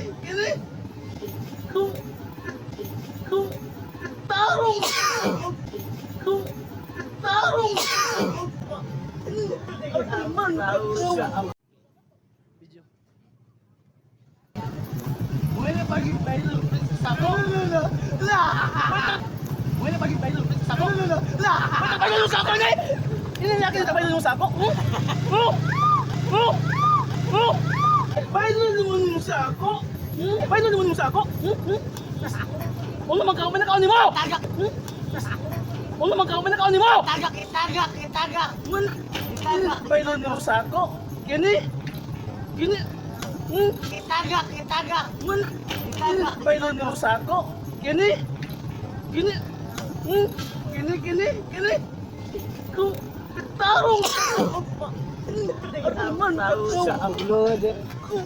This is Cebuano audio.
Kini. Kung kung tarong kung tarong man Video. Buena pagi bailo sako. Buena pagi bailo sako. Buena bailo sako ni. Ini laki sa bailo sako. Oh. Oh. Oh. Bailo naman mo sa ako. Bailo naman mo sako. Wala man ka man ka ni mo. Tagak, Wala man ka man ka ni mo. tagak, itagak, itagak, Man, itagak, bailo naman sa ako. Kini. Kini. Itagak, itagak, Man, itagak, bailo naman sa ako. Kini. Kini. Kini, kini, kini. Kung tarong man Lord. kung